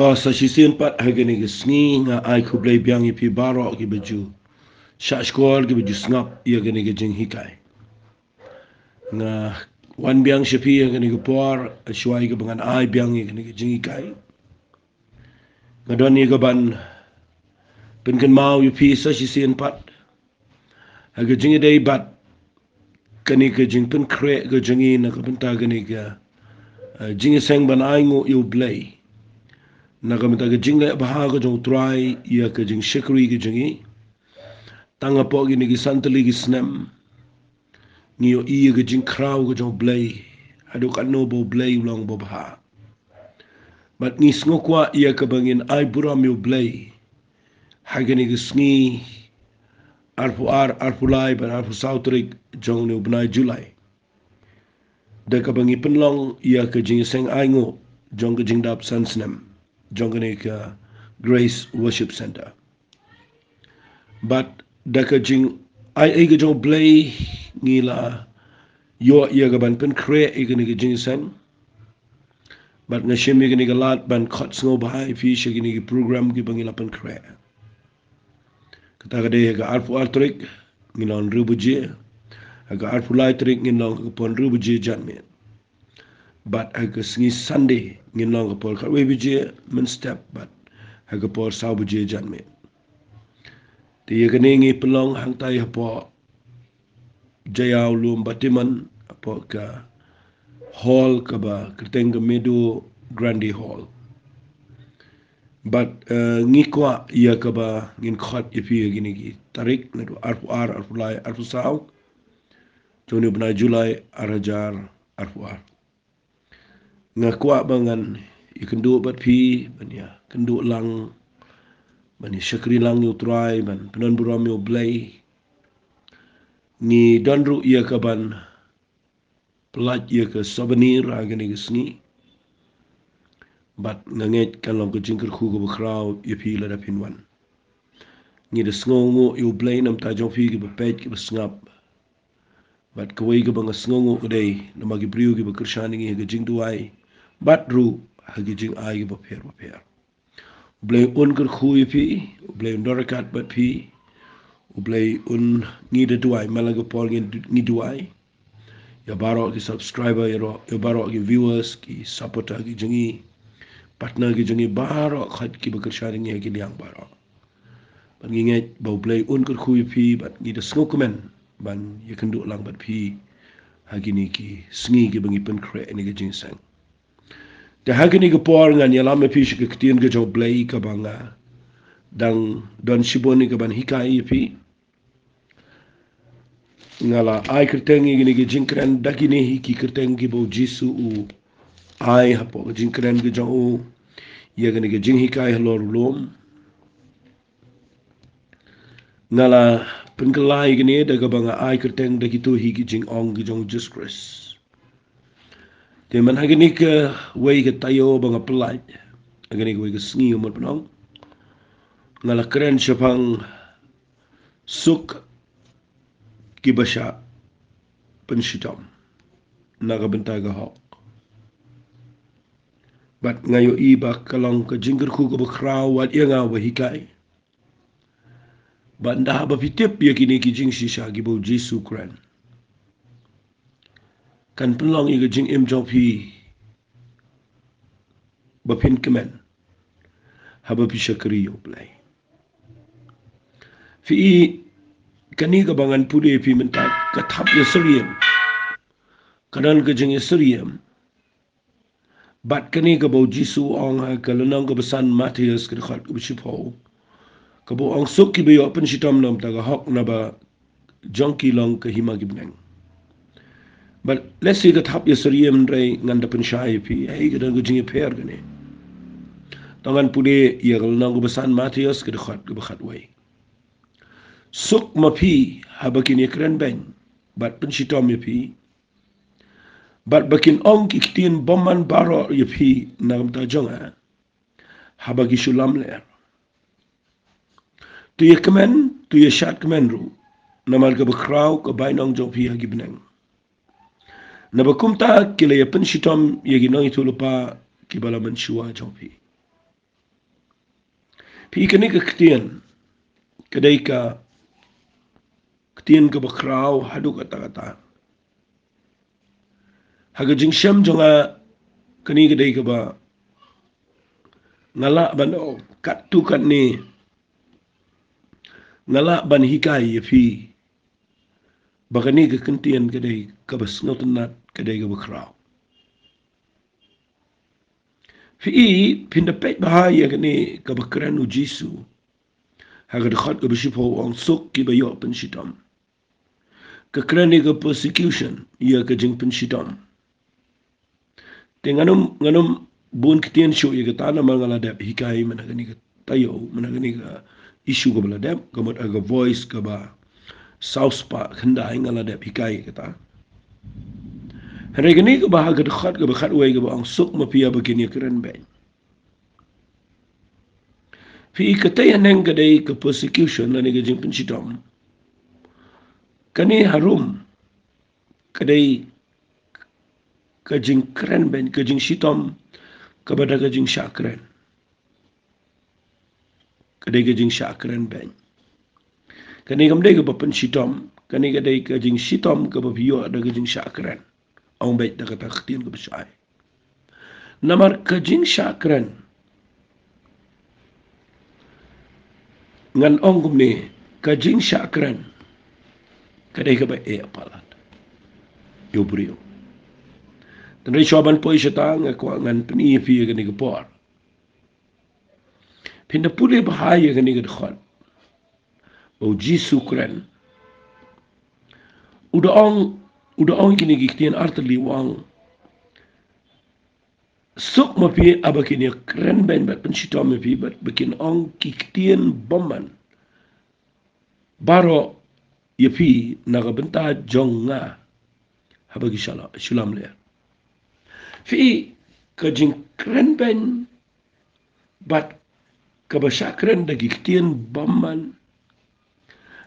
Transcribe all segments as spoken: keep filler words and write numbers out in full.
O, sa shisien pat ha kane ka sngi nga ai khublei biang ïa phi baroh kiba ju shah shkor, kiba ju sngap ïa kane ka jinghikai. Nga wan biang sha phi ha kane ka por, shuwa ïa kaba ngan ai biang ïa kane ka jinghikai, nga don ïa kaban pynkynmaw ïa phi sa shisien pat ha ka jingïadei bad kane ka jingpynkhreh ka jong ngi na ka bynta kane ka, eh, jingïaseng ban ainguh ïa U Blei, na ka bynta ka jingleh bha ka jong U Trai ïa ka jingshakri ka jong ngi. Tang hapoh kine ki san tylli ki snem ngi ïohi ïa ka jingkhraw ka jong U Blei, haduh katno ba U Blei u long uba bha. Bad ngi sngewkwah ïa kaba ngin ai burom ïa U Blei ha kane ka sngi arphew ar, arphew lai bad arphew saw tarik jong une u bnai July, da kaba ngi pynlong ïa ka jingïaseng ainguh jong ka jingdap san snem jong kane ka Grace Worship Centre. Bad da ka jingaiei ka jong U Blei ngi la ïoh ïa kaban pynkhreh ïa kane ka jingïaseng. Bad nga shim ïa kane ka lad ban khot sngewbha ïa phi sha kine ki program kiba ngi la pynkhreh. Kata ka dei ha ka arphew ar tarik ngin long hynriew baje, ha ka arphew lai tarik ngin long ha ka por hynriew baje janmiet. Bad ha ka sngi Sunday ngin long ha ka por khatwei baje mynstep bad ha ka por saw baje janmiet. Te ïa kane ngi pynlong hangtai hapoh Jaiaw Lum Batiman, hapoh ka hall kaba kyrteng ka Meadow Grande Hall. Bad, eh, ngi kwah ïa kaba ngin khot ïa phi ha kine ki tarik, naduh arphew ar, arphew lai, arphew saw jong une u bnai July ar hajar arphew ar. Nga kwah ba ngan ïakynduh bad phi, ban ïakynduh lang, ban ïashakri lang ïa U Trai, ban pyndon burom ïa U Blei. Ngi don ruh ïa kaban pyllait ïa ka souvenir ha kane ka sngi. Bad nga ngeit kan long ka jingkyrkhu kaba khraw ïa phi lada phin wan. Ngi da sngewnguh ïa U Blei namar jong phi kiba peit kiba sngap. Bad kawei kaba nga sngewnguh ka dei namar ki briew kiba kyrshan ïa ngi ha ka jingduwai bad ruh ha ki jingai kiba pher bapher. U Blei un kyrkhu ïa phi, U Blei un don ryngkat bad phi. U Blei un, ngi da duwai, man la ka por ngi, ngi duwai ïa baroh ki subscriber, ïa ro-, ïa baroh ki viewers, ki supporter ki jong ngi, partner ki jong ngi baroh, khot kiba kyrshan ïa ngi ha ki liang baroh. Bad ngi ngeit ba U Blei un kyrkhu ïa phi, bad ngi da sngewkmen ban ïakynduh lang bad phi ha kine ki sngi kiba ngi pynkhreh ïa kane ka jingïaseng. Te ha kane ka por ngan ïalam ïa phi sha ka ktien ka jong U Blei kaba nga dang don shibun ïa kaban hikai ïa phi. Nga la ai kyrteng ïa kine ki jingkren da kine hi ki kyrteng kiba U Jisu u ai hapoh ka jingkren ka jong u ïa kane ka jinghikai halor u lum. Nga la pynkylla ïa kine da kaba nga ai kyrteng da kito hi ki jingong ki jong U Jisu Khrist. Te man ha kane kawei ka taïew ba nga pyllait, ha kane kawei ka sngi, u mut pynong, nga la kren shaphang suk kiba shah pynshitom na ka bynta ka hok. Bad nga ïohi ba ka long ka jingkyrkhu kaba khraw wat ïa nga uba hikai. Bad ynda haba phi tip ïa kine ki jingshisha kiba U Jisu u kren, kan pynlong ïa ka jingim jong phi ba phin kmen haba phi shakri ïa U Blei. Phi i, kane kaba ngan pule ïa phi mynta ka thap ïasyriem, ka don ka jingïasyriem. Bad kane kaba U Jisu u ong ha ka lynnong kaba san Mathaios ka dkhot kaba shiphew, kaba u ong, suk kiba ïoh pynshitom na ka bynta ka hok, naba jong ki long ka hima ki bneng. Bad lehse ka thap ïasyriem, hynrei ngan da pynshai ïa phi, hei, ka don ka jingïapher kane. To ngan pule ïa ka lynnong kaba san Mathaios ka dkhot kaba khatwei. Suk ma phi haba kin ïakren beiñ bad pynshitom ïa phi, bad ba kin ong ki ktien bymman baroh ïa phi na ka bynta jong nga, haba ki shu lamler. To ïakmen, to ïashad kmen ruh, namar kaba khraw ka bainong jong phi ha ki bneng. Naba kumta ki la ïapynshitom ïa ki nongïathuhlypa kiba la mynshuwa jong phi. Phi, kane ka ktien ka dei ka ktien kaba khraw haduh katta katta. Ha ka jingshem jong nga, kane ka dei kaba nga lah ban ong katto katne, nga lah ban hikai ïa phi ba kane ka ktien ka dei kaba sngewtynnat, ka dei kaba khraw. Phi, phin da peit bha ïa kane kaba kren u Jisu ha ka dkhot kaba shiphew, u ong suk kiba ïoh pynshitom. Ka kren ïa ka persecution, ïa ka jingpynshitom. Te ngan ym, ngan ym bun ktien shuh ïa kata namar nga la dep hikai mynta kane ka taïew, mynta kane ka issue kaba la dep, ka mut ha ka Voice kaba saw spah khyndai nga la dep hikai ïa kata. Hynrei kane kaba ha ka dkhot kaba khatwei kaba ong suk ma phi haba kin ïa kren beiñ. Phi, kata haneng ka dei ka persecution lane ka jingpynshitom. Kane harum ka dei ka jingkren beiñ, ka jingshitom kaba da ka jingshah kren. Ka dei ka jingshah kren beiñ. Kane kam dei kaba pynshitom, kane ka dei ka jingshitom kaba phi ïoh da ka jingshah kren. Ong beit da kata ka ktien kaba shai. Namar ka jingshah kren, ngan ong kumne, ka jingshah kren ka dei kaba eh palat ïa u briew. Tang hynrei shuwa ban poi shata nga kwah ngan pyni ïa phi ïa kane ka por. Phin da pule bha ïa kane ka dkhot ba u Jisu u kren. U da ong, u da ong kine ki ktien artylli, u ong suk ma phi haba kin ïa kren beiñ bad pynshitom ïa phi bad ba kin ong ki ktien bymman baroh ïa phi na ka bynta jong nga ha ba ki shala-, shu lamler. Phi, ka jingkren beiñ bad kaba shah kren da ki ktien bymman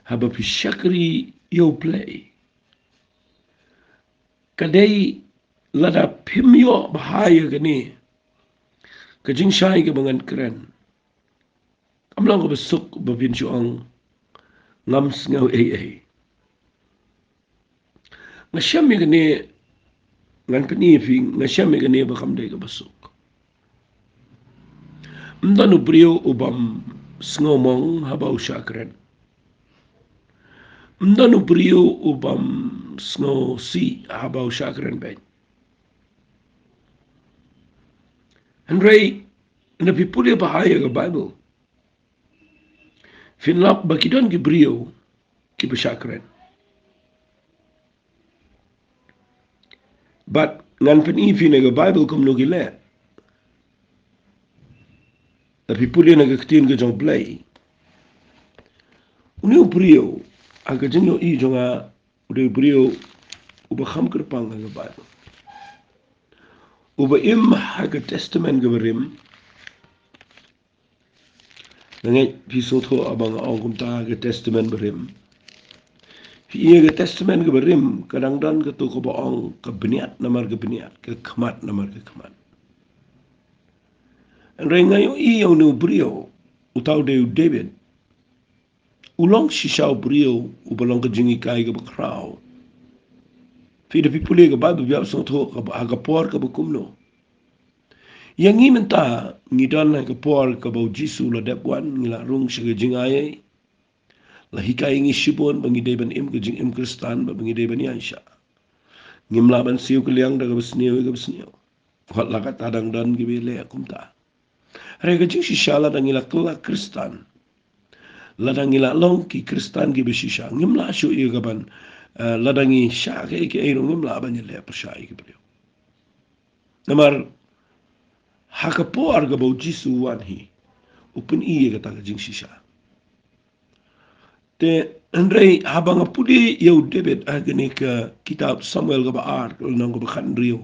ha ba phi shakri ïa U Blei. Ka dei lada phim ïoh bha ïa kane ka jingshai kaba ngan kren, kam long kaba suk ba phin shu ong ngam sngew ei ei. Nga shem ïa kane, ngan pyni ïa phi, nga shem ïa kane ba kam dei kaba suk. Ym don u briew u bym sngew mong haba u shah kren. Ym don u briew u bym sngew sih haba u shah kren beiñ. Hynrei lada phi pule bha ïa ka Baibl, phin lap ba ki don ki briew kiba shah kren. Bad ngan pyni ïa phi na ka Baibl kumno ki leh. Lada phi pule na ka ktien ka jong U Blei, une u briew ha ka jingïohi jong nga u dei u briew uba kham kyrpang ha ka Baibl, uba im ha ka Testament kaba rim. Nga ngeit phi sngewthuh haba nga ong kumta, ka Testament barim. Phi i, ka Testament kaba rim ka dang don kato kaba ong ka bniat namar ka bniat, ka khmat namar ka khmat. Hynrei nga ïohi ïa une u briew, uta u dei u David. U long shisha u briew uba long ka jinghikai kaba khraw. Phi, lada phi pule ka Baibl, phi ïoh sngewthuh kaba, ha ka por kaba kumno. Ïa ngi mynta ngi don ha ka por kaba u Jisu u la dep wan, ngi la rung sha ka jingai. La hikai ïa ngi shibun ba ngi dei ban im ka jingim Khristan, ba ngi dei ban ïaishah. Ngim lah ban siew kylliang da kaba sniew ïa kaba sniew. Wat la katta dang don kiba leh kumta. Hynrei ka jingshisha lada ngi la kylla Khristan, lada ngi la long ki Khristan kiba shisha, ngim lah shuh ïa ka ban, eh, lada ngi shah kaei kaei ruh ngim lah ban ïaleh pyrshah ïa ki briew. Namar ha ka por kaba u Jisu u wan hi, u pyni ïa kata ka jingshisha. Te hynrei haba nga pule ïa u David ha kane ka kitab Samuel kaba ar, lynnong kaba khathynriew,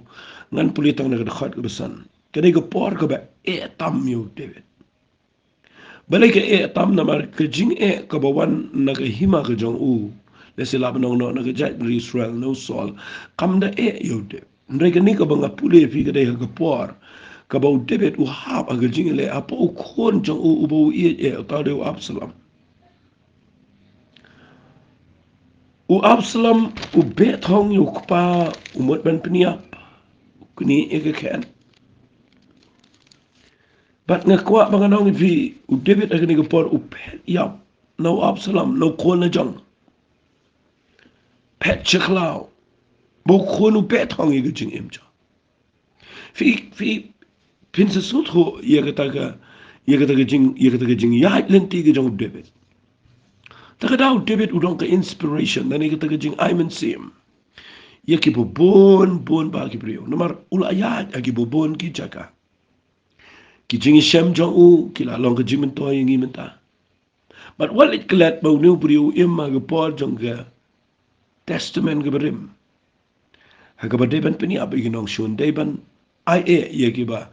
ngan pule tang na ka dkhot kaba san. Ka dei ka por kaba eh tam ïa u David. Balei ka eh tam? Namar ka jingeh kaba wan na ka hima ka jong u, lehse lah ban ong na ka jaitbynriew Israel, na u Saul, kam da eh ïa u David. Hynrei kane kaba nga pule ïa phi ka dei ha ka por kaba u David u hap ha ka jingïaleh hapoh u khun jong u uba u ïeit eh, uta u dei u Absalom. U Absalom u beh thong ïa u kpa, u mut ban pynïap, u knieh ïa ka khet. Bad nga kwah ba ngan ong ïa phi, u David ha kane ka por u phet ïap na u Absalom, na u khun la jong. Phet sha khlaw. Ba u khun u beh thong ïa ka jingim jong. Phi, phi, phin sa sngewthuh ïa kata ka, ïa kata ka jing, ïa kata ka jingïaid lynti ka jong u David. Te ka daw u David u don ka inspiration, lane kata ka jingai mynsiem ïa kiba bun bun ba ki briew. Namar u la ïaid ha kiba bun ki jaka. Ki jingïashem jong u ki la long ka jingmyntoi ïa ngi mynta. Bad wat leit klet ba une u briew u im ha ka por jong ka Testament kaba rim, ha kaba dei ban pynïap ïa ki nongshun, dei ban ai eh ïa kiba,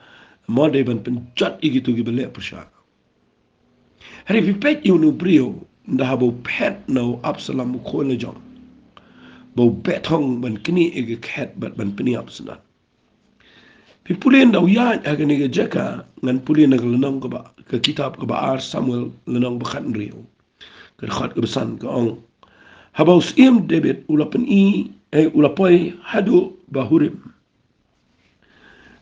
mo dei ban pynjot ïa kito kiba leh pyrshah. Hynrei phi peit ïa une u briew, ynda haba u phet na u Absalom u khun la jong, ba u beh thong ban knieh ïa ka khet bad ban pynïap syndon. Phi pule ynda u ïaid ha kane ka jaka, ngan pule na ka lynnong kaba, ka kitab kaba ar Samuel lynnong ba khathynriew, ka dkhot kaba san ka ong: Haba u syiem David u la pyni, eh, u la poi haduh Bahurim,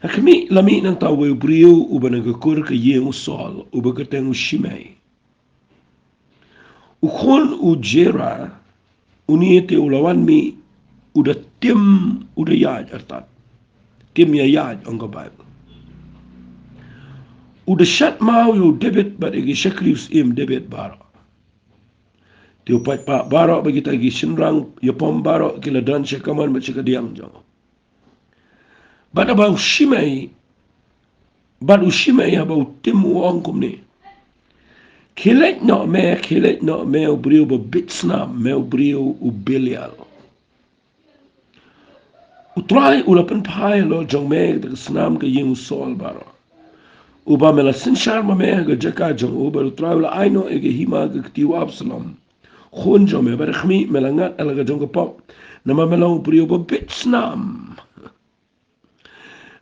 ha khmih la mih nangta uwei u briew uba na ka kur ka ïing u Saul, uba kyrteng u Shimei. U khun u Gera, une te u la wan mih, u da tim, u da ïaid artat. Tim ïa ïaid, ong ka Baibl. U da shad maw ïa u David bad ïa ki shakri u syiem David baroh. Te u paidbah baroh bad kita ki shynrang ïapom baroh ki la don sha kamon bad sha kadiang jong. Bad haba u Shimei, bad u Shimei haba u tim u ong kumne: Khie leit noh me, khie leit noh me u briew ba bit snam, me u briew u Belial. U Trai u la pynphai halor jong me da ka snam ka ïing u Saul baroh, uba me la synshar ma me ha ka jaka jong u, bad u Trai u la ai noh ïa ka hima ha ka kti u Absalom, khun jong me, bad ha khmih me la ngat ha la ka jong ka pop, namar me long u briew ba bit snam.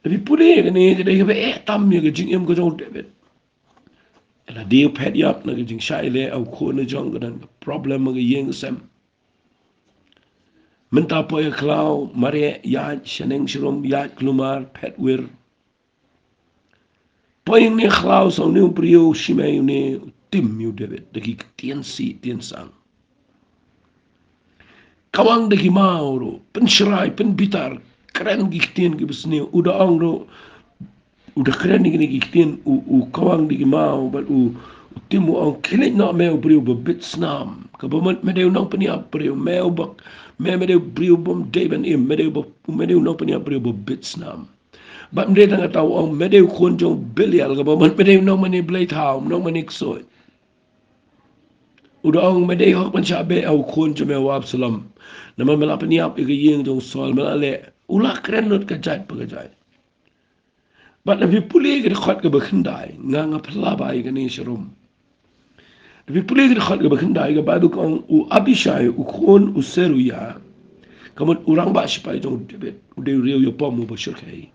Phi pule ïa kane ka dei kaba eh tam ïa ka jingim ka jong u David. Lada u phet ïap na ka jingshah ïaleh, u khun u jong ka don ka problem ha ka ïing ka sem. Mynta poi ha khlaw, mareh, ïaid shaneng sharum, ïaid kulmar, phet wir. Poi hangne ha khlaw, sa une u briew u Shimei une u tim ïa u David da ki ktien sih ktien sang. Kawang da ki maw ruh, pynshrai, pynbitar, kren ki ktien kiba sniew, u da ong ruh, u da kren ïa kine ki ktien, u, u kawang da ki maw, bad u, u tim u ong: Khie leit noh me u briew ba bit snam, kaba mut me dei u nongpynïap briew, me u bak, me, me dei u briew bym dei ban im, me dei u ba, me dei u nongpynïap briew ba bit snam. Bad ym dei tang kata, u ong me dei u khun jong u Belial, kaba mut me dei u nongmane blei thaw, nongmane ksuid. U da ong me dei hok ban shah beh ha u khun jong me u Absalom, namar me la pynïap ïa ka ïing jong u Saul, me la leh. U la kren lut ka jait pa ka jait. Bad lada phi pule ïa ka dkhot kaba khyndai, nga, nga phylla bha ïa kane sharum. Lada phi pule ïa ka dkhot kaba khyndai, ka Baibl ka ong u Abishai u khun u Seruia, ka mut u rangbah shipai jong u David, u dei u riew ïapom uba shyrkhei.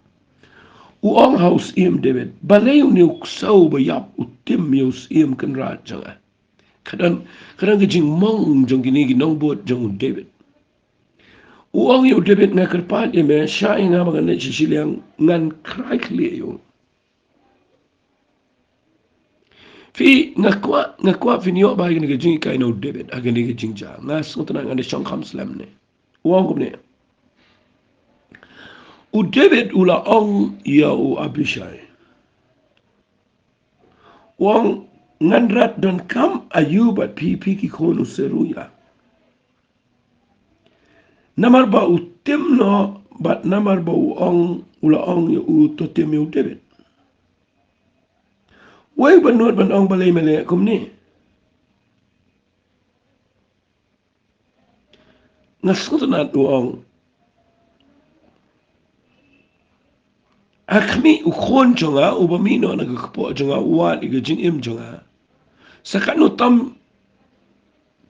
U ong ha u syiem David: Balei une u ksew ba ïap u tim ïa u syiem kynrad jong nga? Ka don, ka don ka jingmong jong kine ki nongbud jong u David. U ong ïa u David: Nga kyrpad ïa me, shah ïa nga ba ngan leit sha shiliang, ngan khrai khlieh ïa u. Phi, nga kwah, nga kwah phin ïoh ba ïa kane ka jinghikai na u David ha kane ka jingjia. Nga sngewtynnat, nga da shong kham slem ne. U ong kumne. U David u la ong ïa u Abishai, u ong: Ngan rat donkam aïu bad phi, phi ki khun u Seruia? Namar ba u tim noh, bad namar ba u ong, u la ong ïa u, to tim ïa u David. Wei ba nud ban ong balei me leh kumne. Nga sngewtynnat, u ong. Ha khmih u khun jong nga, uba mih noh na ka kpoh jong nga, u wad ïa ka jingim jong nga. Sa katno tam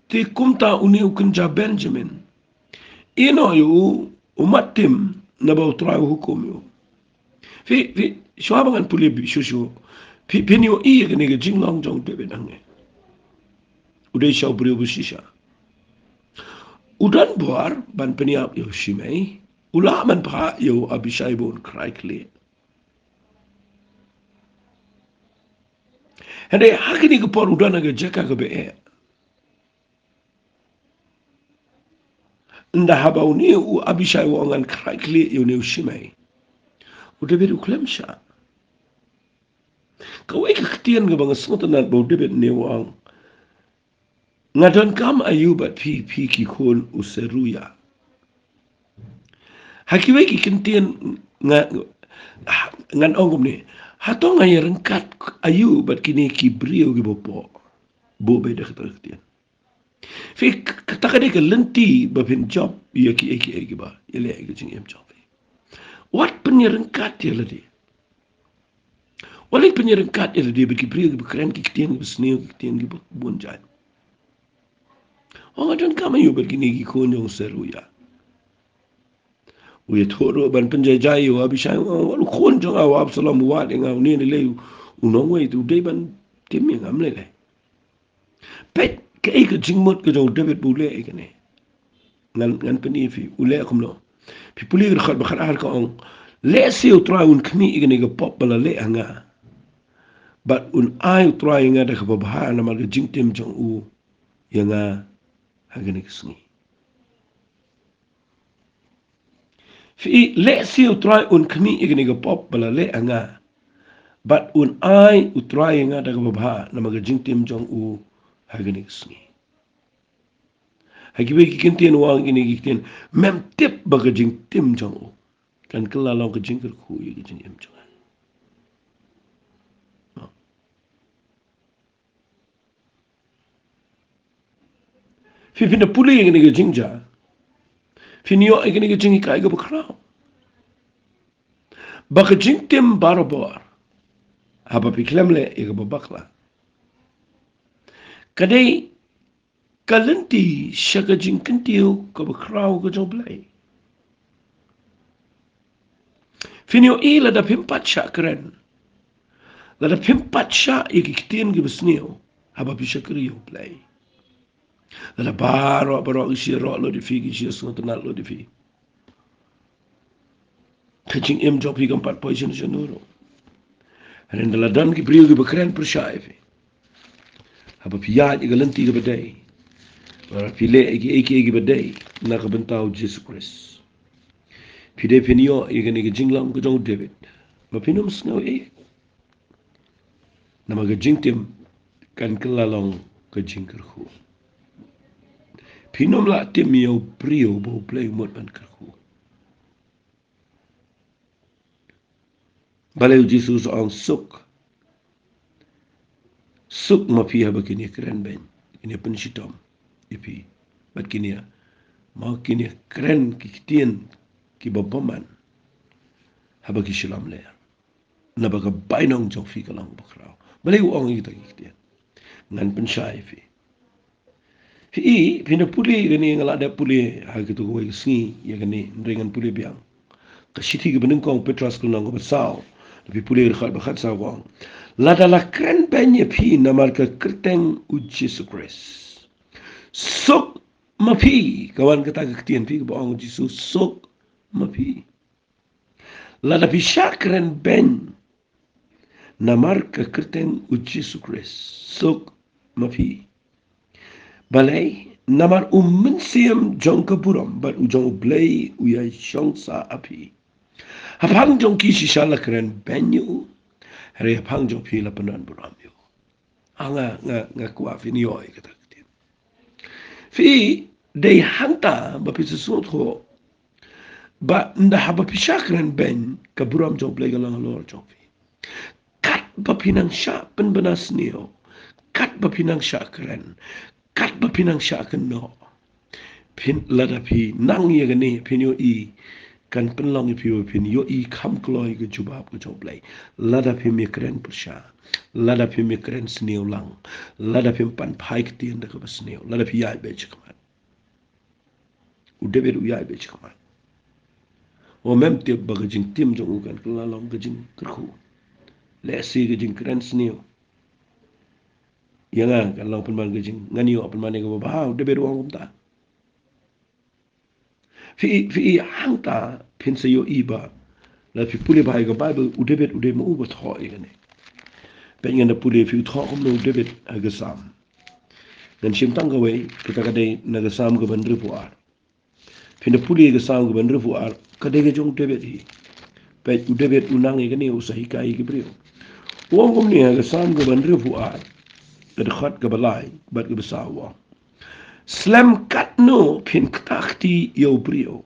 te kumta une u kynja Benjamin. Ïeh noh ïa u, u mat tim, naba u Trai u hukum ïa u. Phi, phi, Shuwa ba ngan pule beit shuh shuh, phi, phin ïohi ïa kane ka jinglong jong u David hangne. U dei shisha u briew ba shisha. U don bor ban pynïap ïa u Shimei. U lah ban phah ïa u Abishai ba un khrai khlieh. Hynrei ha kane ka por u don ha ka jaka kaba eh. Ynda haba une u Abishai u ong ngan khrai khlieh ïa une u Shimei, u David u khlem shah. Kawei ka ktien kaba nga sngewtynnat ba u David une u ong, nga donkam aïu bad phi, phi ki khun u Seruia. Ha kiwei ki ktien nga, ngan ong kumne, hato nga ïaryngkat aïu bad kine ki briew kiba poh, ba u beit da kata ka ktien. Phi, k-, kata ka dei ka lynti ba phin jop ïa kiei kiei kiba ïaleh ïa ka jingim jong phi. Wat pynïaryngkat ïa lade. Wat leit pynïaryngkat ïa lade bad ki briew kiba kren ki ktien kiba sniew, ki ktien kiba bun jait. Ong nga donkam aïu bad kine ki khun jong u Seruia. U ïathuh ruh ban pynjai jai ïa u Abishai, u ong wat u khun jong nga u Absalom u wad ïa nga, une ne lei u nongwei te u dei ban tim ïa nga, ym lei lei. Peit kaei ka jingmut ka jong u David ba u leh ïa kane. Ngan, ngan pyni ïa phi u leh kumno. Phi pule ka dkhot ba khatar ka ong, lehse U Trai un khmih ïa kane ka pop ba la leh ha nga, bad un ai U Trai ïa nga da kaba bha namar ka jingtim jong u ïa nga ha kane ka sngi. Phi, lehse U Trai un khmih ïa kane ka pop ba la leh ha nga, bad un ai U Trai ïa nga da kaba bha namar ka jingtim jong u ha kane ka sngi. Ha kiwei ki ktien u ong kine ki ktien, mem tip ba ka jingtim jong u kan kylla long ka jingkyrkhu ïa ka jingim jong nga. Phi, phin da pule ïa kane ka jingjia, phin ïoh ïa kane ka jinghikai kaba khraw. Ba ka jingtim barabor, haba phi khlem leh ïa kaba bakla, ka dei ka lynti sha ka jingkyntiew kaba khraw ka jong U Blei. Phin ïohi lada phim pat shah kren, lada phim pat shah ïa ki ktien kiba sniew haba phi shakri ïa U Blei, lada baroh baroh ki shu ïaroh lut ïa phi, ki shu ïasngewtynnat lut ïa phi, ka jingim jong phi kam pat poi shano shano ruh. Hynrei lada don ki briew kiba kren pyrshah ïa phi, haba phi ïaid ïa ka lynti kaba dei, haba phi leh ïa kiei kiei kiba dei na ka bynta U Jisu Khrist, phi dei phin ïoh ïa kane ka jinglong ka jong u David ba phin ym sngewieit. Namar ka jingtim kan kylla long ka jingkyrkhu. Phin ym lah tim ïa u briew ba U Blei u mut ban kyrkhu. Balei U Jisu u ong suk, suk ma phi haba kin ïakren beiñ, kin ïapynshitom ïa phi, bad kin ïa, ma kin ïakren ki ktien kiba bymman haba ki shu lamler, naba ka bainong jong phi ka long bakhraw. Balei u ong ïa kita ki ktien? Ngan pynshai ïa phi. Phi, phin da pule ïa kane, nga la dep pule ha kito kawei ka sngi ïa kane, hynrei ngan pule biang. Ka shithi kaba nyngkong Petros ka lynnong kaba saw, lada phi pule ka dkhot ba khatsaw ka ong, lada la kren beiñ ïa phi namar ka kyrteng U Jisu Khrist, suk ma phi. Ka wan kata ka ktien phi kaba ong U Jisu, suk ma phi. Lada phi shah kren beiñ namar ka kyrteng U Jisu Khrist, suk ma phi. Balei? Namar U Mynsiem jong ka burom bad u jong U Blei u ïashong sah ha phi. Haphang jong ki shisha la kren beiñ ïa u, hynrei haphang jong phi la pyndonkam burom ïa u. Ah, nga, nga, nga kwah phin ïoh ïa kata ka ktien. Phi, dei hangta ba phi sngewthuh ba ynda haba phi shah kren beiñ, ka burom jong U Blei ka long halor jong phi. Katba phi nang shah pynbna sniew, katba phi nang shah kren, katba phi nang shah kynnoh, phin, lada phi nang ïa kane, phin ïohi kan pynlong ïa phi ba phin ïohi kham kloi ka jubab ka jong U Blei. Lada phim ïakren pyrshah, lada phim ïakren sniew lang, lada phim pan phai ktien da kaba sniew, lada phi ïaid beit shakhmat. U David u ïaid beit shakhmat. U mem tip ba ka jingtim jong u kan kylla long ka jingkyrkhu. Lehse ka jingkren sniew ïa nga kan long pynban ka jing, ngan ïoh pynban ïa kaba bha, u David u ong kumta. Phi, phi hangta phin sa ïohi ba lada phi pule bha ïa ka Baibl, u David u dei ma u ba thoh ïa kane. Peit ngan da pule phi u thoh kumno u David ha ka Salm. Ngan shim tang kawei, kata ka dei na ka Salm kaba hynriewphew ar. Phin da pule ka Salm kaba hynriewphew ar, ka dei ka jong u David hi. Peit u David u nang ïa kane u sa hikai ïa ki briew. U ong kumne ha ka Salm kaba hynriewphew ar, ka dkhot kaba lai bad kaba saw u ong. Slem katno phin ktah kti ïa u briew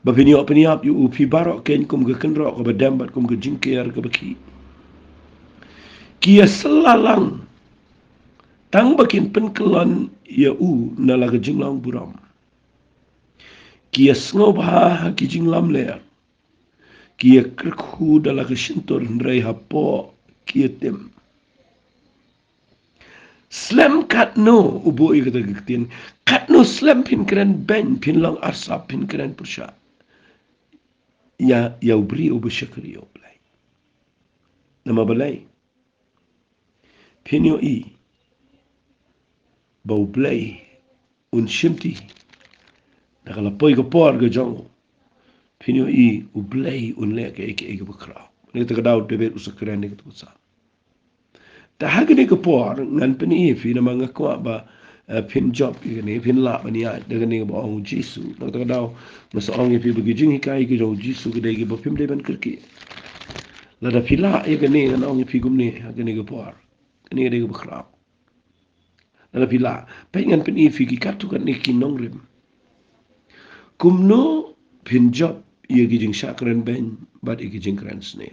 ba phin ïoh pynïap ïa u, phi baroh keiñ kum ka kynroh kaba dem bad kum ka jingker kaba khih. Ki ïasylla lang tang ba kin pynkyllon ïa u na la ka jinglong burom. Ki ïasngewbha ha ki jinglamler. Ki ïakyrkhu da la ka shyntur hynrei hapoh ki ïatim. Slem katno, u buh ïa kata ka ktien, katno slem phin kren beiñ, phin long arsap, phin kren pyrshah ïa, ïa u briew uba shakri ïa U Blei. Namar balei? Phin ïohi ba U Blei un shimti da ka la poi ka por ka jong u. Phin ïohi U Blei un leh kaei kaei kaba khraw. Kane kata ka daw David u sa kren ïa kata ka Salm. Te ha kane ka por ngan pyni ïa phi namar nga kwah ba, eh, phin jop ïa kane, phin lah ban ïaid da kane kaba ong u Jisu. Kata ka daw nga sa ong ïa phi ba ki jinghikai ka jong u Jisu ka dei kiba phim dei ban kyrkieh. Lada phi lah ïa kane ngan ong ïa phi kumne ha kane ka por. Kane ka dei kaba khraw. Lada phi lah, peit ngan pyni ïa phi ki katto katne ki nongrim. Kumno phin jop ïa ki jingshah kren beiñ bad ïa ki jingkren sniew.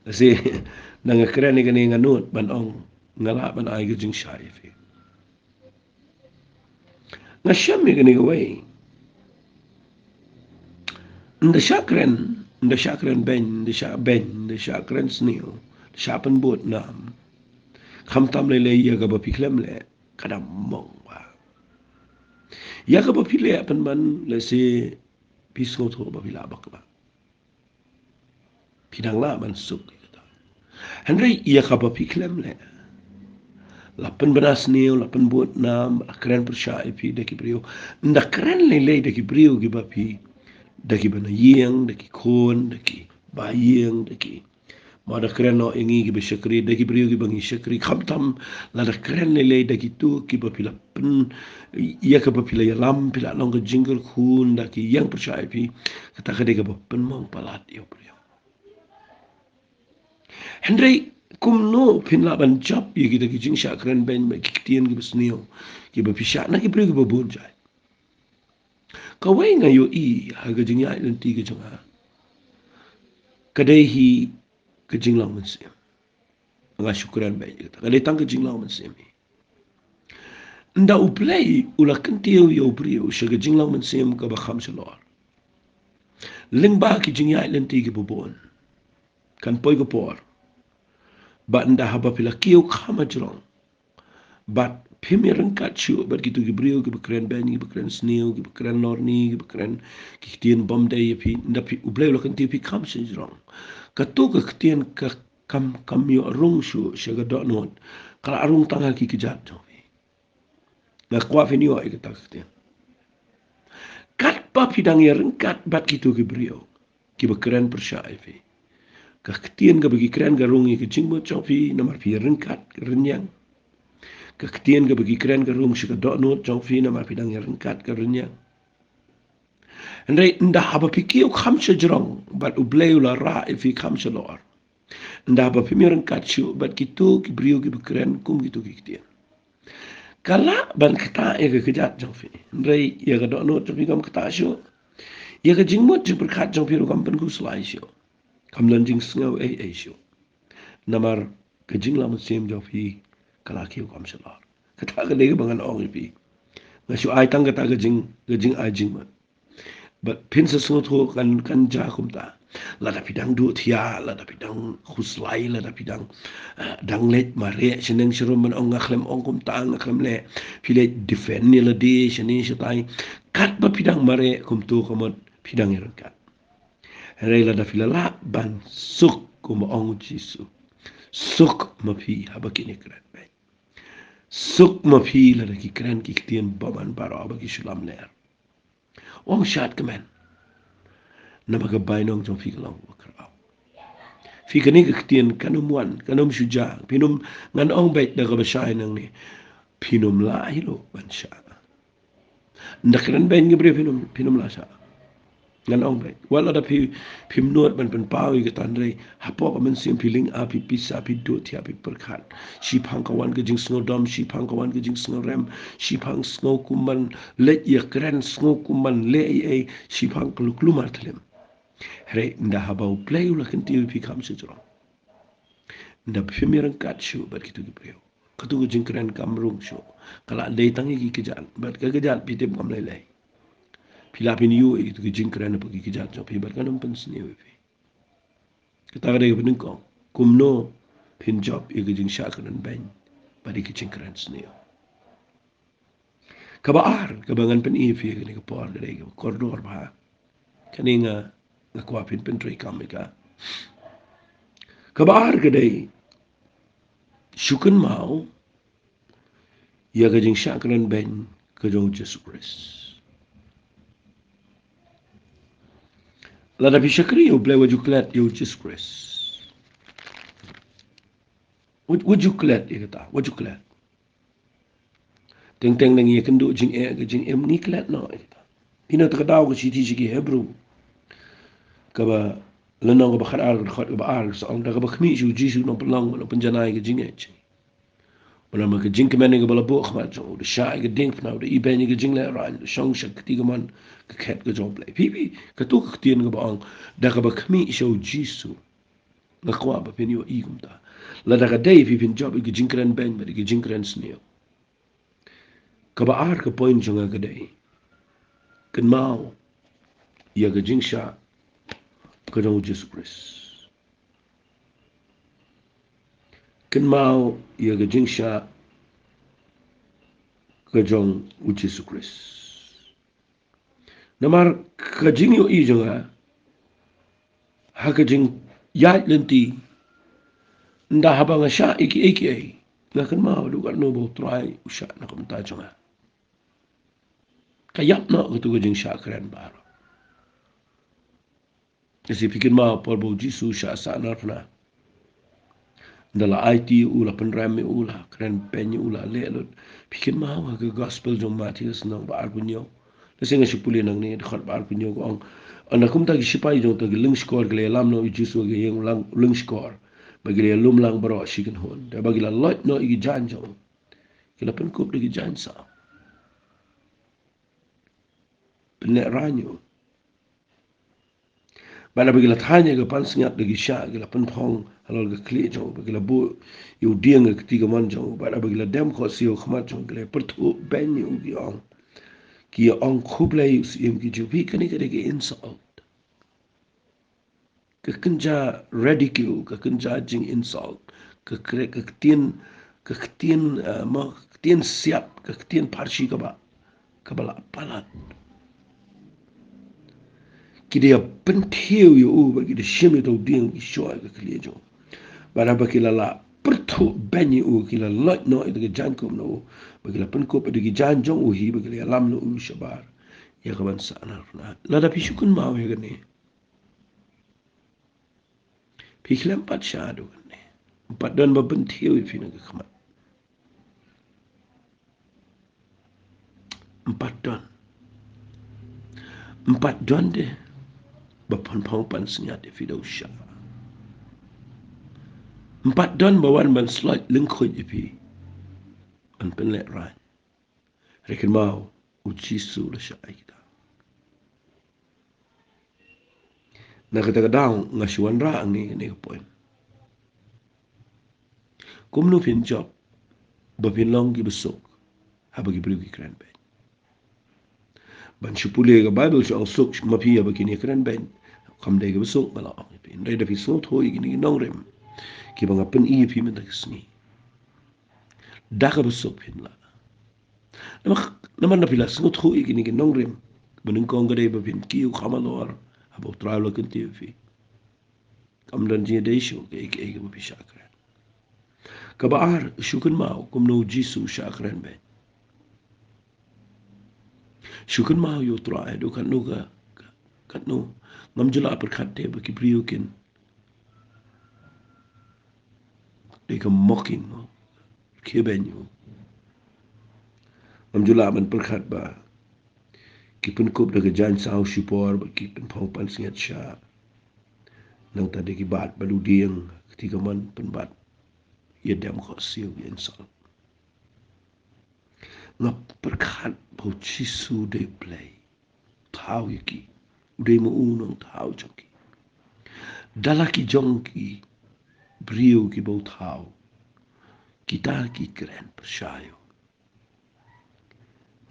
Lehse nang nga kren ïa kane nga nud ban ong nga lah ban ai ka jingshai ïa phi. Nga shem ïa kane kawei. Ynda shah kren, ynda shah kren beiñ, ynda shah beiñ, ynda shah kren sniew, ynda shah pynbud nam, khamtam lei lei ïa kaba phi khlem leh, ka dang mong bha. Ïa kaba phi leh pynban lehse phi sngewthuh ba phi lah bakla. Phi dang lah ban suk ïa kata. Hynrei ïa kaba phi khlem leh, la pynbna sniew, la pynbud nam, la kren pyrshah ïa phi da ki briew. Ynda kren lei lei da ki briew kiba phi, da kiba na ïing, da ki khun, da kiba ïing, da ki, ma da kren noh ïa ngi kiba shakri da ki briew kiba ngi shakri, khamtam lada kren lei lei da kito kiba phi la pyn, ïa kaba phi la ïalam, phi la long ka jingkyrkhu, ynda ki ïeng pyrshah ïa phi, kata ka dei kaba pynmong palat ïa u briew. Hynrei kumno phin lah ban jop ïa kita ki jingshah kren beiñ bad ki ktien kiba sniew kiba phi shah na ki briew kiba bun jait? Kawei nga ïohi ha ka jingïaid lynti ka jong nga, ka dei hi ka jinglong mynsiem. Nga shu kren beiñ ïa kata, ka dei tang ka jinglong mynsiem hi. Ynda U Blei u la kyntiew ïa u briew sha ka jinglong mynsiem kaba kham shalor, lyngba ki jingïaid lynti kiba bun, kan poi ka por ba ynda haba phi la kiew kham hajrong bad phim ïaryngkat shuh bad kito ki briew kiba kren beiñ, kiba kren sniew, kiba kren lorni, kiba kren ki ktien bym dei ïa phi, ynda phi, U Blei u la kyntiew phi kham shajrong, kato ka ktien ka kam, kam ïoh rung shuh sha ka dohnud, ka la rung tang ha ki kjat jong phi. Nga kwah phin ïoh ïa kata ka ktien. Katba phi dang ïaryngkat bad kito ki briew kiba kren pyrshah ïa phi, ka ktien kaba ki kren ka rung ïa ka jingmut jong phi namar phi ïaryngkat ka rynïeng. Ka ktien kaba ki kren ka rung sha ka dohnud jong phi namar phi dang ïaryngkat ka rynïeng. Hynrei ynda haba phi kiew kham shajrong bad U Blei u la rah ïa phi kham shalor, ynda haba phim ïaryngkat shuh bad kito ki briew kiba kren kum kito ki ktien, ka lah ban ktah ïa ka kjat jong phi. Hynrei ïa ka dohnud jong phi kam ktah shuh. Ïa ka jingmut jingpyrkhat jong phi ruh kam pynkhuslai shuh. Kam don jingsngew ei ei shuh. Namar ka jinglong mynsiem jong phi ka la kiew kham shalor. Kata ka dei kaba ngan ong ïa phi. Nga shu ai tang kata ka jing, ka jingai jingmut. Bad phin sa sngewthuh kan, kan jia kumta. Lada phi dang duh thiah, lada phi dang khuslai, lada phi dang, eh, dang leit mareh shaneng sharum ban ong nga khlem ong kumta, nga khlem leh. Phi leit defend ïa lade shane shatai. Katba phi dang mareh kumto ka mut phi dang ïaryngkat. Hynrei lada phi la lah ban suk kumba ong u Jisu, suk ma phi haba kine kren beiñ. Suk ma phi lada ki kren ki ktien bymman baroh haba ki shu lamler. Ong shad kmen. Namar ka bainong jong phi ka long kaba khraw. Phi kane ka ktien kan ym wan, kan ym shu ja. Phin ym, ngan ong beit da kaba shai nangne. Phin ym lah hi ruh ban shah. Nda kren beiñ ki briew phin ym, phin ym lah shah. Ngan ong beit. Wat lada phi, phim nud ban pynpaw ïa kata, hynrei hapoh ka mynsiem phi lyngngoh, phi pisa, phi duh thiah, phi pyrkhat. Shiphang ka wan ka jingsngewdom, shiphang ka wan ka jingsngewrem, shiphang sngew kum ban leit ïakren, sngew kum ban leh ei ei, shiphang ka luk lumar thlem. Hynrei nda haba U Blei u la kyntiew ïa phi kham sha jrong. Nda phim ïaryngkat shuh bad kito ki briew. Katu ka jingkren kam rung shuh. Ka la dei tang ïa ki kjat. Bad ka kjat phi tip kam lei lei. Phi lah phin ïoh ïa katu ka jingkren bad ki kjat jong phi bad kan ym pynsniew ïa phi. Kata ka dei kaba nyngkong. Kumno phin jop ïa ka jingshah kren beiñ bad ïa ka jingkren sniew. Kaba ar, kaba ngan pyni ïa phi kane ka por ka dei kaba kordor bha. Kane nga, nga kwah phin pyntreikam ïa ka. Kaba ar ka dei, shu kynmaw ïa ka jingshah kren beiñ ka jong U Jisu Khrist. Lada phi shakri ïa U Blei, wat ju klet ïa U Jisu Khrist. Wat, wat ju klet ïa kata, wat ju klet. Teng teng ngi ïakynduh jingeh ka jingim, ngi klet noh ïa kata. Phi ïoh kata ka daw ka shithi sha ki Hebru, kaba lynnong kaba khatar, ka dkhot kaba ar, sa ong, da kaba khmih sha U Jisu u nongpynlong, u nongpynjanai ka jingeh jong ngi. Namar ka jingkmen kaba la buh ha khmat jong u, u da shah ïa ka diengphna, u da ibeiñ ïa ka jinglehraiñ, u da shong sha ka kti kamon ka khet ka jong U Blei. Phi, phi, katu ka ktien kaba ong, da kaba khmih sha U Jisu. Nga kwah ba phin ïohi kumta. Lada ka dei phi phin jop ïa ka jingkren beiñ bad ïa ka jingkren sniew. Kaba ar ka point jong nga ka dei, kynmaw ïa ka jingshah ka jong U Jisu Khrist. Kynmaw ïa ka jingshah ka jong U Jisu Khrist. Namar ka jingïohi jong nga ha ka jingïaid lynti, nda haba nga shah ïa kiei kiei, nga kynmaw haduh katno ba U Trai u shah na ka bynta jong nga. Ka ïap noh katu ka jingshah kren baroh. Lehse phi kynmaw por ba U Jisu u shah sahnarphna, nda la aiti ïa u, la pynrem ïa u, la kren beiñ ïa u, la leh lut. Phi kynmaw ha ka gospel jong u Mathaios lynnong ba arphew hynñiew. Lehse nga shu pule nangne, dkhot ba arphew hynñiew ka ong, ynda kumta ki shipai jong uta u lyngskor ki la ïalam noh ïa U Jisu ha ka ïing u lyngskor, bad ki la ïalum lang baroh shi kynhun. Te haba ki la loit noh ïa ki jaiñ jong u, ki la pynkup da ki jaiñ sah, pynlehraiñ ïa u. Bad haba ki la thaiñ ïa ka pansngiat da ki shah, ki la pynphong halor ka khlieh jong u, bad ki la buh ïa u dieng ha ka kti kamon jong u, bad haba ki la dem khohsiew ha khmat jong u, ki la pyrthuh beiñ ïa u, ki ong, ki ong, "Khublei, U Syiem ki Jiw." Phi, kane ka dei ka insult. Ka kynja ridicule, ka kynja jing insult, ka kre-, ka ktien, ka ktien, eh, ma, ka ktien siap, ka ktien pharshi kaba, kaba la palat. Ki da ïa pynthiew ïa u, bad ki da shim ïa uta u dieng, ki shoh ïa ka khlieh jong u. Bad haba ki la lah pyrthuh beiñ ïa u, ki la loit noh ïa ka jaiñkup na u, bad ki la pynkup ïa ki jaiñ jong u hi, bad ki la ïalam na u shabar ïa ka ban sahnarphna. Lada phi shu kynmaw ïa kane, phi khlem pat shah haduh katne. Ym pat don ba pynthiew ïa phi na ka khmat. Ym pat don. Ym pat don de ba pynphong pansngiat ïa phi da u shah. Ym pat don ba wan ban sloit lyngkhuid ïa phi, ban pynlehraiñ. Hynrei kynmaw, U Jisu u la shah ai kita. Na kata ka daw nga shu wanrah hangne kane ka point. Kumno phin jop ba phin long kiba suk haba ki briew ki kren beiñ? Ban shu pule ka Baibl shu ong, "Suk ma phi haba kine ki kren beiñ." Kam dei kaba suk ba la ong ïa phi. Hynrei da phi sngewthuh ïa kine ki nongrim kiba nga pyni ïa phi mynta ka sngi, da kaba suk phin lah. Namar, namar na phi la sngewthuh ïa kine ki nongrim, ba nyngkong ka dei ba phin kiew kham halor Haba U Trai u la kyntiew ïa phi, kam don jingïadei shuh kaei kaei kaba phi shah kren. Kaba ar, shu kynmaw kumno U Jisu u shah kren beit. Shu kynmaw ïa U Trai, haduh katno ka, ka, katno. Ngam ju lah pyrkhat te ba ki briew kin dei ka mocking, no? Khie beiñ ïa u. Ngam ju lah ban pyrkhat ba ki pynkup da ka jaiñ saw shipor bad ki pynpaw pansngiat sha. Nangta dei ki bat ba ludiang, kti ka mon pynbat ïa dem khohsiew ïa insult. Nga pyrkhat ba U Jisu u dei U Blei. Thaw ïa ki. U dei ma u u nongthaw jong ki. Da la ki jong ki briew kiba u thaw, kita ki kren pyrshah ïa u.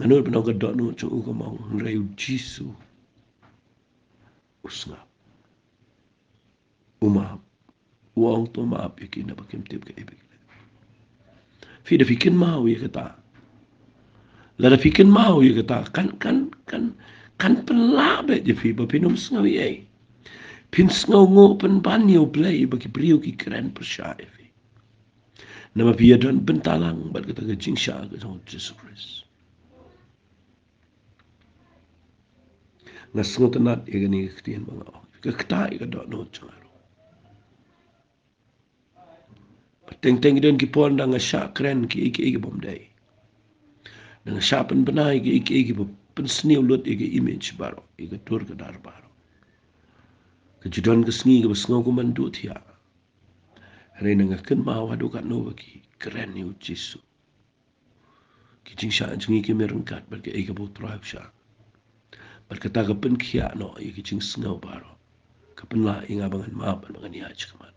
Nga nud ban ong ka dohnud jong u ka mong, hynrei U Jisu u sngap. U map. U ong, to map ïa ki naba kim tip kaei ba ki leh. Phi, da phi kynmaw ïa kata, lada phi kynmaw ïa kata, kan, kan, kan, kan pynlah beit ïa phi ba phin ym sngew ei ei. Phin sngewnguh pynban ïa U Blei ba ki briew ki kren pyrshah ïa phi. Namar phi ïadon bynta lang bad kata ka jingshah ka jong U Jisu Khrist. Nga sngewtynnat ïa kane ka ktien ba nga ong. Ka ktah ïa ka dohnud jong nga ruh. Teng teng ki don ki por ynda nga shah kren kiei kiei ki bym dei. Ynda nga shah pynbna ïa kiei kiei kiba pynsniew lut ïa ka image baroh, ïa ka dur ka dar baroh. Ka ju don ka sngi kaba sngew kumban duh thiah. Hynrei ynda nga kynmaw haduh katno ba ki kren ïa U Jisu, ki jingshah jong ngi kim ryngkat bad kaei kaba U Trai u shah. Bad kata ka pynkhiah noh ïa ki jingsngew baroh. Ka pynlah ïa nga ba ngan map bad ba ngan ïaid shakhmat.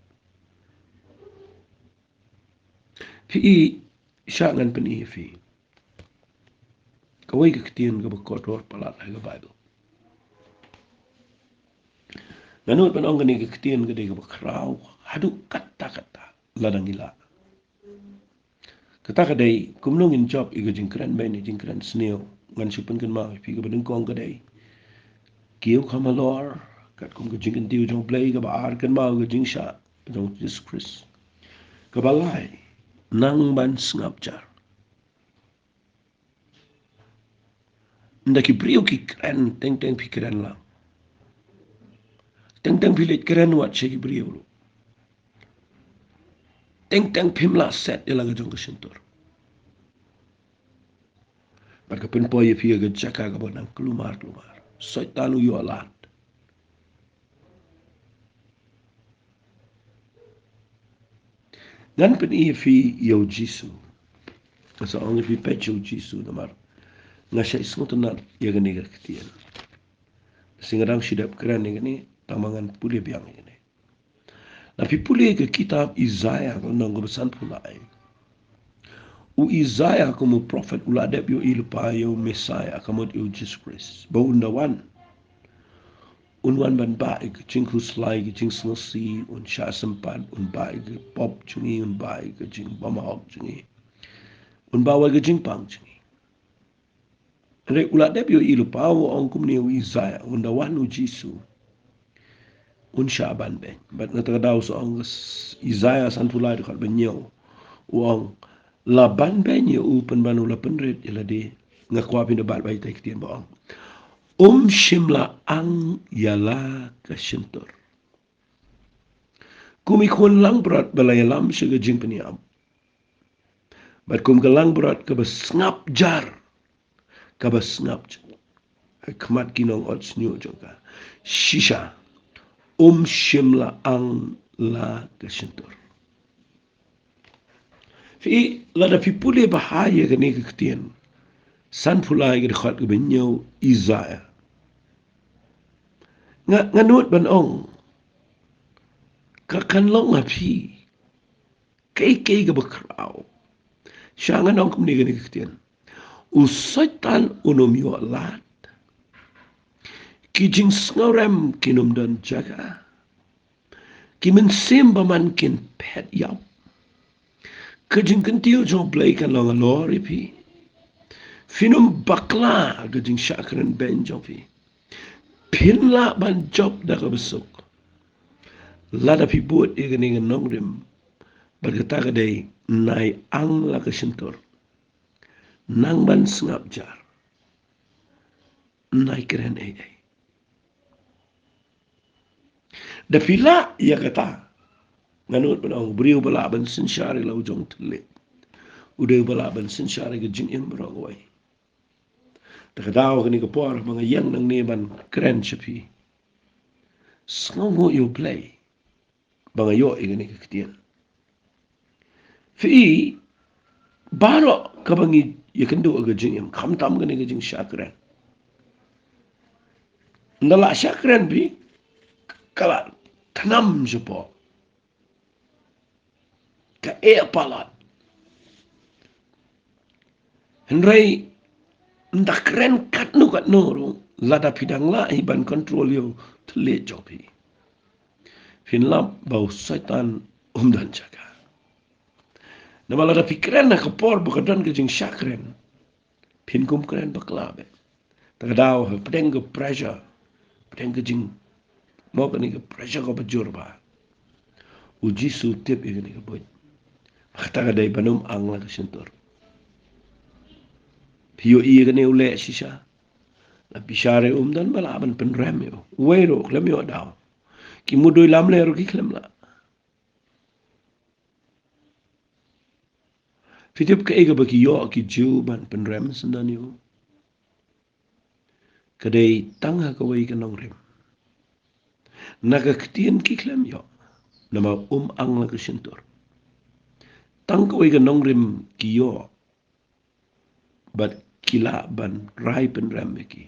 Phi i, shah ngan pyni ïa phi kawei ka ktien kaba kordor palat ha ka Baibl. Nga nud ban ong kane ka ktien ka dei kaba khraw haduh katta katta lada ngi lah. Kata ka dei, kumno ngin jop ïa ka jingkren beiñ, ïa ka jingkren sniew. Ngan shu pynkynmaw ïa phi, kaba nyngkong ka dei, kiew kham halor katkum ka jingkyntiew jong U Blei. Kaba ar, kynmaw ka jingshah jong U Jisu Khrist. Kaba lai, nang ban sngap jar. Ynda ki briew ki kren, teng teng phi kren lang. Teng teng phi leit kren wat sha ki briew ruh. Teng teng phim lah set ïa la ka jong ka shyntur. Bad ka pynpoi ïa phi ha ka jaka kaba nang klumar klumar. Soitan u ïoh lad. Ngan pyni ïa phi ïa U Jisu. Nga sa ong ïa phi peit sha U Jisu namar nga shait sngewtynnat ïa kane ka ktien. Shi nga dang shu dep kren ïa kane, tang ba ngan pule biang ïa kane. Lada phi pule ka kitab Isaiah ka lynnong kaba sanphew lai. U Isaiah kum u prophet u la dep ïohi lypa ïa u Messiah, ka mut ïa U Jisu Khrist, ba un da wan. Un wan ban bah ïa ka jingkhuslai, ka jingsngewsih, un shah sympat, un bah ïa ka pop jong ngi, un bah ïa ka jingbymhok jong ngi. Un bah ïa ka jingpang jong ngi. Hynrei u la dep ïohi lypa, u ong kumne u Isaiah, ynda wan U Jisu, un shah ban beiñ. Bad na kata ka daw sa ong ka s-, Isaiah sanphew lai dkhot ba hynñiew. U ong, la ban beiñ ïa u pynban u la pynrit ïa lade. Nga kwah phin da bat bad ïa kata ka ktien ba ong, um shym la ang ïa la ka shyntur. Kum i khun langbrot ba la ïalam sha ka jingpynïap, bad kum ka langbrot kaba sngap jar, kaba sngap jar ha khmat ki nongot shñiuh jong ka, shisha um shym la ang la ka shyntur. Phi, lada phi pule bha ïa kane ka ktien sanphew lai ka dkhot kaba hynñiew Isaiah, nga, nga nud ban ong, ka kan long ha phi kaei kaei kaba khraw. Sha ngan ong kumne kane ka ktien. U Soitan un ym ïoh lad. Ki jingsngewrem kin ym don jaka. Ki mynsiem bymman kin phet ïap. Ka jingkyntiew jong U Blei kan long halor ïa phi. Phin ym bakla ha ka jingshah kren beiñ jong phi. Phin lah ban jop da kaba suk lada phi bud ïa kane ka nongrim. Bad kata ka dei, nai ang la ka shyntur. Nang ban sngap jar. Nai kren ei ei. Da phi lah ïa kata, nga nud ban ong, u briew ba lah ban synshar ïa la u jong thylliej u dei uba lah ban synshar ïa ka jingim baroh kawei. Te ka daw kane ka por ba nga ïeng nangne ban kren sha phi, sngewnguh ïa U Blei ba nga ïoh ïa kane ka ktien. Phi i, baroh kaba ngi ïakynduh ïa ka jingim, khamtam kane ka jingshakren, ynda la shakren phi, ka la thnam shapoh, ka eh palat. Hynrei ynda kren katno katno ruh, lada phi dang lah hi ban kontrol ïa u thylliej jong phi, phin lap ba u Soitan um don jaka. Namar lada phi kren ha ka por ba ka don ka jingshakren, phin kum kren bakla bha. Te ka daw ha pdeng ka pressure, pdeng ka jing, mo, kane ka pressure kaba jur bha, U Jisu u tip ïa kane ka buit. Kata ka dei ban ym ang la ka shyntur. Phi ïohi ïa kane u leh shisha. La bishar ïa u, um don ba lah ban pynrem ïa u. Uwei ruh khlem ïoh daw. Ki mudui lamler ruh ki khlem lah. Phi tip kaei kaba ki ïoh ki Jiw ban pynrem syndon ïa u? Ka dei tang ha kawei ka nongrim. Na ka ktien ki khlem ïoh, namar um ang la ka shyntur. Tang kawei ka nongrim ki ïoh, bad ki lah ban rai pynrem ïa ki.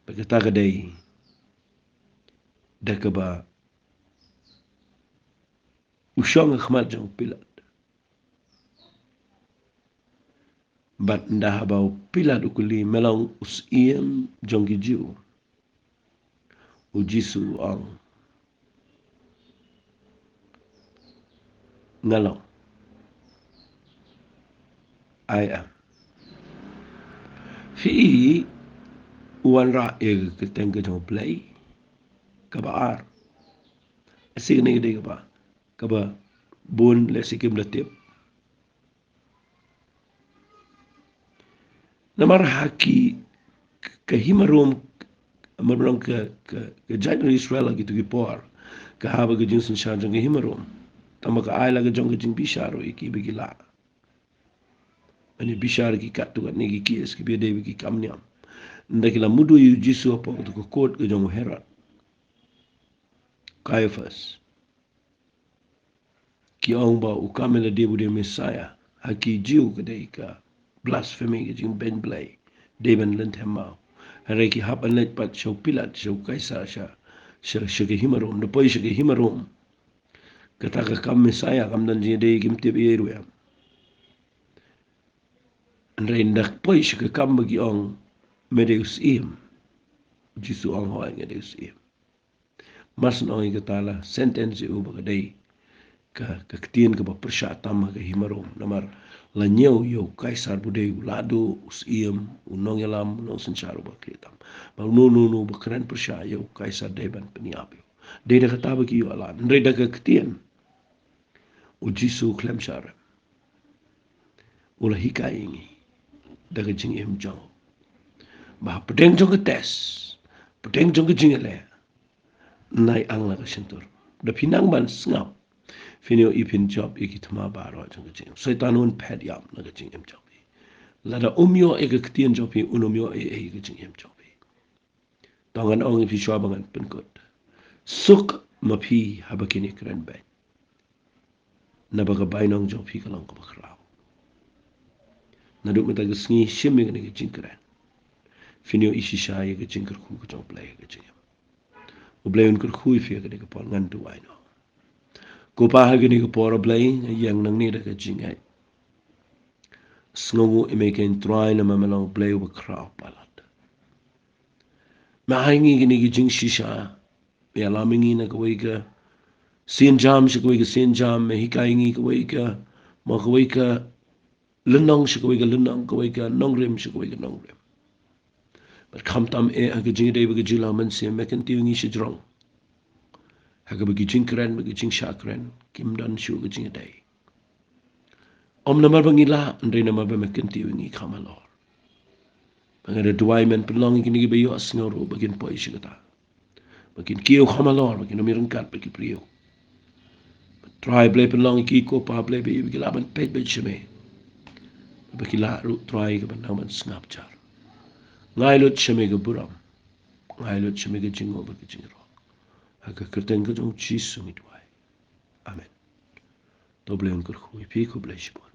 Bad kata ka dei da kaba u shong ha khmat jong u Pilat. Bad ynda haba u Pilat u kylli, me long u syiem jong ki Jiw? U Jisu u ong, nga long. I am. Phi i, u wanrah ïa ka kyrteng ka jong U Blei kaba ar. Lehse kane ka dei kaba, kaba bun lehse kim da tip. Namar ha ki, ka hima Rom, namar ka, ka, ka jaitbynriew Israel ha kito ki por, ka hap ka jingsynshar jong ka hima Rom. Tangba ka ai la ka jong ka jingbishar ïa ki ba ki lah ban ïa bishar ki katto katne ki case kiba ïadei bad ki kam niam. Ynda ki la mudui ïa u Jisu hapoh kato ka kot ka jong u Herod, Caiaphas, ki ong ba u kam, lada u dei u Messiah, ha ki Jiw ka dei ka blasphemy, ka jingbeiñ Blei, dei ban lynthem maw. Hynrei ki hap ban leit pat sha u Pilat, sha u Kaisar, sha, sha, sha ka hima Rom, da poi sha ka hima Rom. Kata ka kam Messiah kam don jingïadei, kim tip ei ei ruh em. Hynrei ynda poi sha ka kam ba ki ong, me dei u syiem, u Jisu u ong, hooid nga dei u syiem. Mar shen ong ïa kata la sentence ïa u ba ka dei ka, ka ktien kaba pyrshah tam ha ka hima Rom. Namar la ñiew ïa u Kaisar ba u dei u lahduh, u syiem, u nongïalam, u nongsynshar uba khlieh tam. Ba uno uno uno uba kren pyrshah ïa u Kaisar dei ban pynïap ïa u. Dei da kata ba ki ïoh lad. Hynrei da ka ktien, u Jisu u khlem shah rem. U la hikai ïa ngi da ka jingim jong u ba hapdeng jong ka test, hapdeng jong ka jingïaleh, nai ang la ka shyntur. Da phi nang ban sngap, phin ïohi phin jop ïa ki thma baroh jong ka jingim. Soitan un phet ïap na ka jingim jong phi. Lada um ïoh ïa ka ktien jong phi, un ym ïoh ei ei ïa ka jingim jong phi. To ngan ong ïa phi shuwa ba ngan pynkut. Suk ma phi haba kine kren beiñ. Naba ka bainong jong phi ka long kaba khraw. Naduh mynta ka sngi shim ïa kane ka jingkren, phin ïohi shisha ïa ka jingkyrkhu ka jong U Blei ha ka jingim. U Blei un kyrkhu ïa phi ha kane ka por, ngan duwai noh. Ko Pa, ha kane ka por, A Blei, nga ïeng nangne da ka jingngeit. Sngewnguh ïa me, ko Trai, namar me long U Blei uba khraw palat. Me ai ngi kine ki jingshisha, me ïalam ïa ngi na kawei ka sienjam sha kawei ka sienjam, me hikai ïa ngi kawei ka, mo, kawei ka lynnong sha kawei ka lynnong, kawei ka nongrim sha kawei ka nongrim. Khamtam eh ha ka jingïadei bad ka jingïalam mynsiem, me kyntiew ïa ngi shajrong. Ha kaba ki jingkren bad ki jingshah kren kim don shuh ka jingïadei. Ym namar ba ngi lah, hynrei namar ba me kyntiew ïa ngi, kham halor. Ba nga da duwai men pynlong ïa kine kiba ïohsngew ruh ba kin poi sha kata, ba kin kiew kham halor, ba kin ym ïaryngkat bad ki briew. Ba Trai Blei pynlong ïa ki ko Pa Blei ba ki lah ban peit beit sha me, ba ki lah ruh Trai ka ban nang ban sngap jar. Nga ai lut sha me ka burom, nga ai lut sha me ka jingnguh bad ka jingïaroh. Ha ka kyrteng ka jong U Jisu ngi duwai. Amen. To Blei un kyrkhu ïa phi, khublei shibun.